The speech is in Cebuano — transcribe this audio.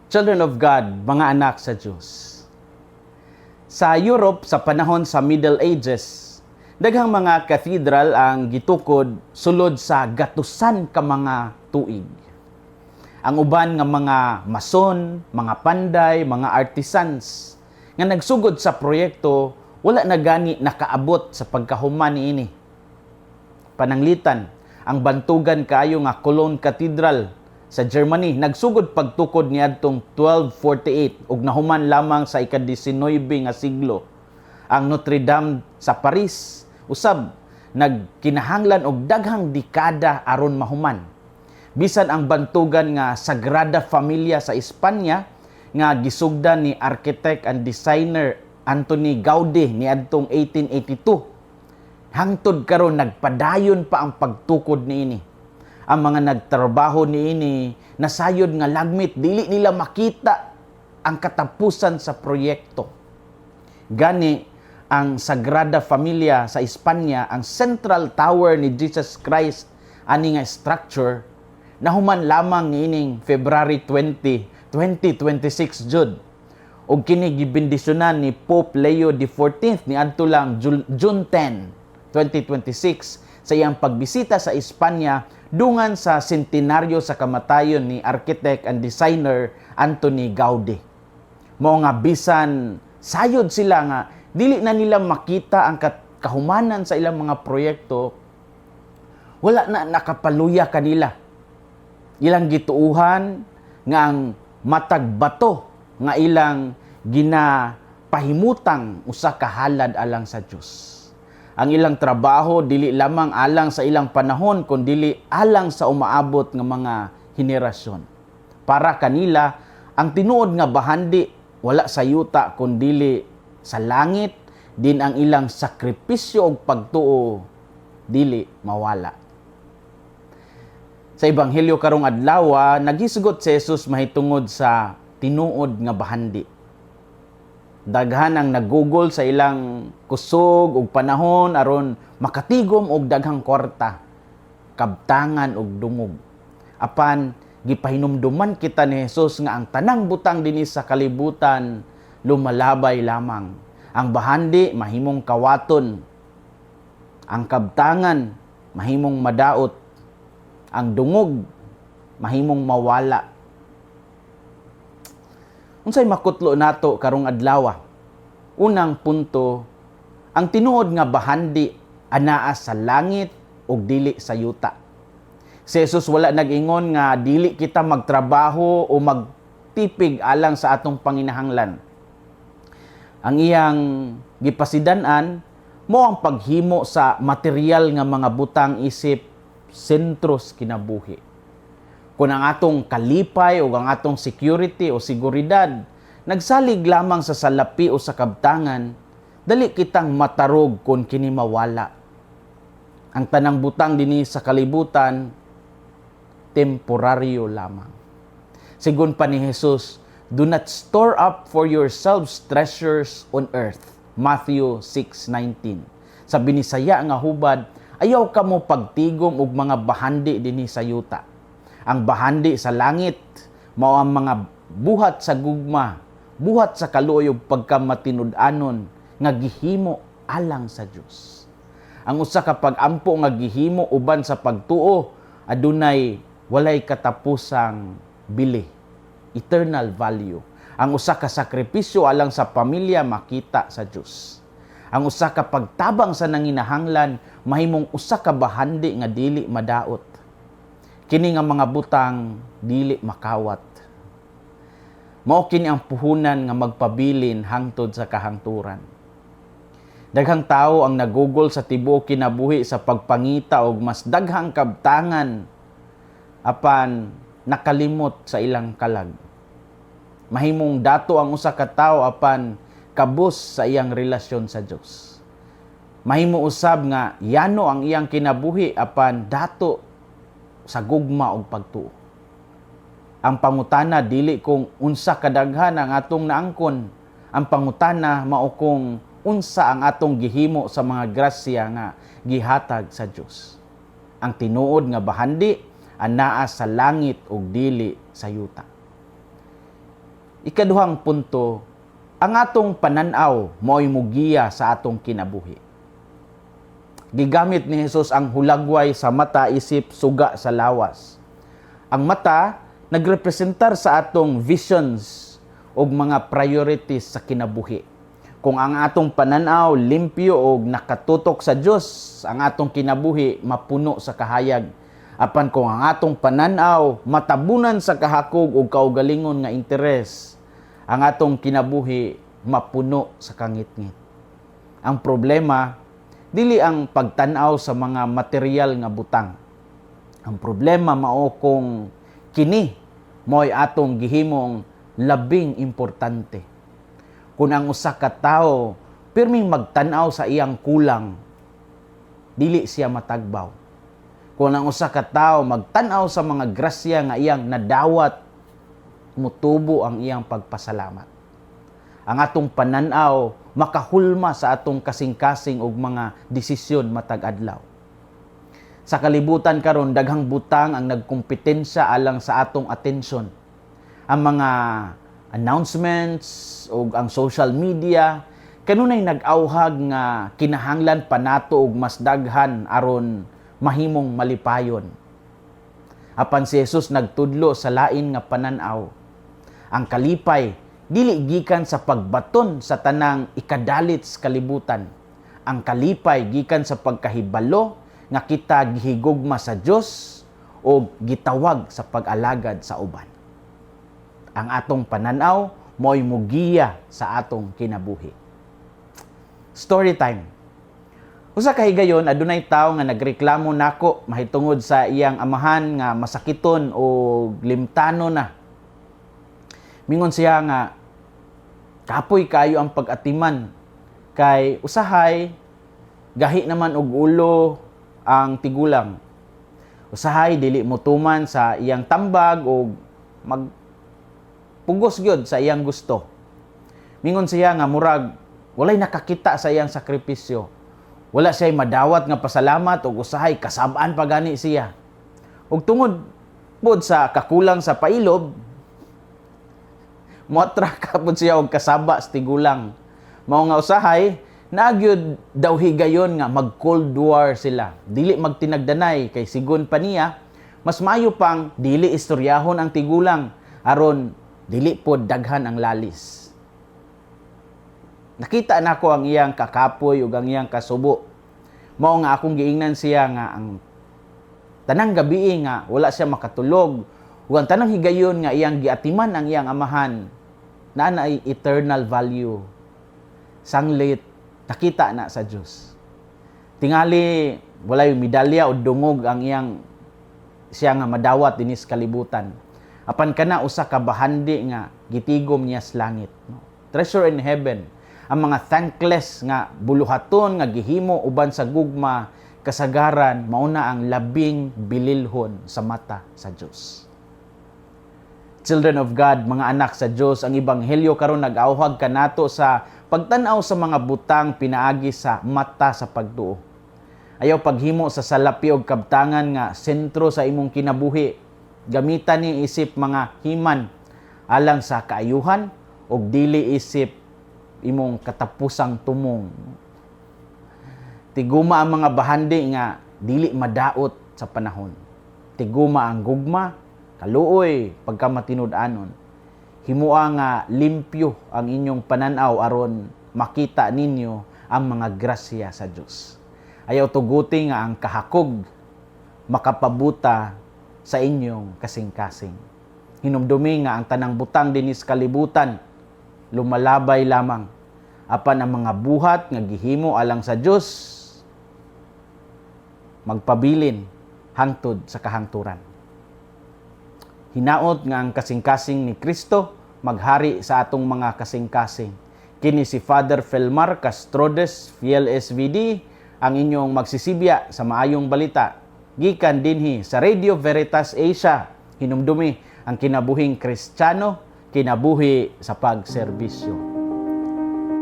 Children of God, mga anak sa Diyos. Sa Europe sa panahon sa Middle Ages, daghang mga cathedral ang gitukod sulod sa gatusan ka mga tuig. Ang uban nga mga mason, mga panday, mga artisans nga nagsugod sa proyekto, wala na gani nakaabot sa pagkahuman niini. Pananglitan, ang bantugan kaayo nga Cologne Cathedral sa Germany nagsugod pagtukod niadtong 1248 ug nahuman lamang sa ika-19 nga siglo. Ang Notre Dame sa Paris usab nagkinahanglan og daghang dekada aron mahuman. Bisan ang bantugan nga Sagrada Familia sa Espanya nga gisugdan ni architect and designer Anthony Gaudi niadtong 1882, hangtod karon nagpadayon pa ang pagtukod niini. Ang mga nagtrabaho niini nasayod nga lagmit dili nila makita ang katapusan sa proyekto. Gani ang Sagrada Familia sa Espanya, ang central tower ni Jesus Christ ani nga structure, nahuman lamang niining February 20, 2026 jud. Ug kini gibendisyonan ni Pope Leo XIV niadto lang June 10, 2026 sa iyang pagbisita sa Espanya dungan sa sentenaryo sa kamatayon ni architect and designer Anthony Gaudi. Mao nga bisan sayod sila nga dili na nila makita ang kahumanan sa ilang mga proyekto, wala na nakapaluya kanila. Ilang gituuhan nga ang matag bato nga ilang ginapahimutang usa ka halad alang sa Dios. Ang ilang trabaho dili lamang alang sa ilang panahon kundili alang sa umaabot nga mga henerasyon. Para kanila, ang tinuod nga bahandi wala sa yuta kundili sa langit din. Ang ilang sakripisyo og pagtuo dili mawala. Sa ebanghelyo karong adlaw, naghisgot si Jesus mahitungod sa tinuod nga bahandi. Daghan ang nagugol sa ilang kusog ug panahon aron makatigom og daghang kwarta, kabtangan ug dungog. Apan gipahinumduman kita ni Jesus nga ang tanang butang dinhi sa kalibutan lumalabay lamang. Ang bahandi mahimong kawaton. Ang kabtangan mahimong madaot. Ang dungog mahimong mawala. Unsay makutlo nato karong adlaw? Unang punto, ang tinuod nga bahandi anaa sa langit ug dili sa yuta. Si Jesus wala nag-ingon nga dili kita magtrabaho o magtipig alang sa atong panginahanglan. Ang iyang gipasidan-an mao ang paghimo sa material nga mga butang isip sentro sa kinabuhi. Kung ang atong kalipay o ang atong security o seguridad nagsalig lamang sa salapi o sa kabtangan, dali kitang matarog kung kini mawala. Ang tanang butang dinhi sa kalibutan temporaryo lamang. Sigon pa ni Jesus, "Do not store up for yourselves treasures on earth." Matthew 6:19. Sa Binisaya nga hubad, ayaw kamo pagtigom og mga bahandi dinhi sa yuta. Ang bahandi sa langit mao ang mga buhat sa gugma, buhat sa kaluoy ug pagkamatinud-anon nga gihimo alang sa Dios. Ang usa ka pag-ampo nga gihimo uban sa pagtuo adunay walay katapusang bili, eternal value. Ang usa ka sakripisyo alang sa pamilya makita sa Dios. Ang usa ka pagtabang sa nanginahanglan mahimong usa ka bahandi nga dili madaot. Kini nga mga butang dili makawat. Mao kini ang puhunan nga magpabilin hangtod sa kahangturan. Daghang tao ang nagugol sa tibuok kinabuhi sa pagpangita og mas daghang kabtangan apan nakalimot sa ilang kalag. Mahimong dato ang usa ka tawo apan kabus sa iyang relasyon sa Dios. Mahimo usab nga yano ang iyang kinabuhi apan dato sa gugma ug pagtuo. Ang pangutana dili kung unsa kadaghan ang atong naangkon. Ang pangutana mao kung unsa ang atong gihimo sa mga grasya nga gihatag sa Dios. Ang tinuod nga bahandi anaa sa langit ug dili sa yuta. Ikaduhang punto, ang atong pananaw mo'y mugiya sa atong kinabuhi. Gigamit ni Jesus ang hulagway sa mata isip suga sa lawas. Ang mata nagrepresentar sa atong visions ug mga priorities sa kinabuhi. Kung ang atong pananaw limpyo og nakatutok sa Dios, ang atong kinabuhi mapuno sa kahayag. Apan kung ang atong pananaw matabunan sa kahakog ug kaugalingon nga interes, ang atong kinabuhi mapuno sa kangitngit. Ang problema dili ang pagtan-aw sa mga material nga butang. Ang problema mao kung kini mo'y atong gihimong labing importante. Kung ang usa ka tawo pirming magtan-aw sa iyang kulang, dili siya matagbaw. Kung ang usa ka tawo magtan-aw sa mga grasya nga iyang nadawat, mutubo ang iyang pagpasalamat. Ang atong pananaw makahulma sa atong kasing-kasing og mga desisyon matag adlaw. Sa kalibutan karon, daghang butang ang nagkompetensya alang sa atong atensyon. Ang mga announcements o ang social media kanunay nag-awhag nga kinahanglan pa nato og mas daghan aron mahimong malipayon. Apan si Jesus nagtudlo sa lain nga pananaw. Ang kalipay dili gikan sa pagbaton sa tanang ikadalit sa kalibutan. Ang kalipay gikan sa pagkahibalo nga kita gihigugma sa Dios o gitawag sa pag-alagad sa uban. Ang atong pananaw mo'y mugiya sa atong kinabuhi. Story time. Usa ka higayon, adunay tawo nga nagreklamo nako mahitungod sa iyang amahan nga masakiton o limtano na. Mingon siya nga kapoy kayo ang pag-atiman kay usahay gahi naman og ulo ang tigulang. Usahay dili motuman sa iyang tambag og mag pugos gyud sa iyang gusto. Mingon siya nga murag walay nakakita sa iyang sakripisyo. Wala siya madawat nga pasalamat ug usahay kasab-an pa gani siya. Ug tungod pod sa kakulang sa pailob, motraka pod siya og kasaba sa tigulang. Mao nga usahay nagyud daw higayon nga mag Cold War sila. Dili magtinagdanay kay sigon pa niya, mas maayo pang dili istoryahon ang tigulang aron dili pod daghan ang lalis. Nakita nako ang iyang kakapoy ug ang iyang kasubo. Mao nga akong giingnan siya nga ang tanang gabi nga wala siya makatulog ug ang tanang higayon nga iyang giatiman ang iyang amahan naa na eternal value. Sanglit nakita na sa Dios. Tingali walay medalya o dungog ang iyang siya nga madawat dinis kalibutan. Apan kana usa ka bahandi nga gitigom niya sa langit, no? Treasure in heaven. Ang mga thankless nga buluhaton nga gihimo uban sa gugma, kasagaran mauna ang labing bililhon sa mata sa Dios. Children of God, mga anak sa Dios, ang ebanghelyo karon nag-awhag kanato sa pagtan-aw sa mga butang pinaagi sa mata sa pagtuo. Ayaw paghimo sa salapi og kabtangan nga sentro sa imong kinabuhi. Gamitan ni isip mga himan alang sa kaayuhan og dili isip imong katapusang tumong. Tiguma ang mga bahandi nga dili madaot sa panahon. Tiguma ang gugma, kaluoy, pagkamatinud-anon. Himua nga limpyo ang inyong pananaw aron makita ninyo ang mga grasya sa Dios. Ayaw tuguti nga ang kahakog makapabuta sa inyong kasing-kasing. Hinumdumi nga ang tanang butang dinis kalibutan lumalabay lamang. Apan ang mga buhat nga gihimo alang sa Dios magpabilin hangtod sa kahangturan. Hinaot nga ang kasing-kasing ni Kristo maghari sa atong mga kasing-kasing. Kini si Father Felmar Castrodes, Fiel SVD, ang inyong magsisibya sa maayong balita. Gikan dinhi sa Radio Veritas Asia, hinumdumi ang kinabuhing Kristiyano, kinabuhi sa pagserbisyo.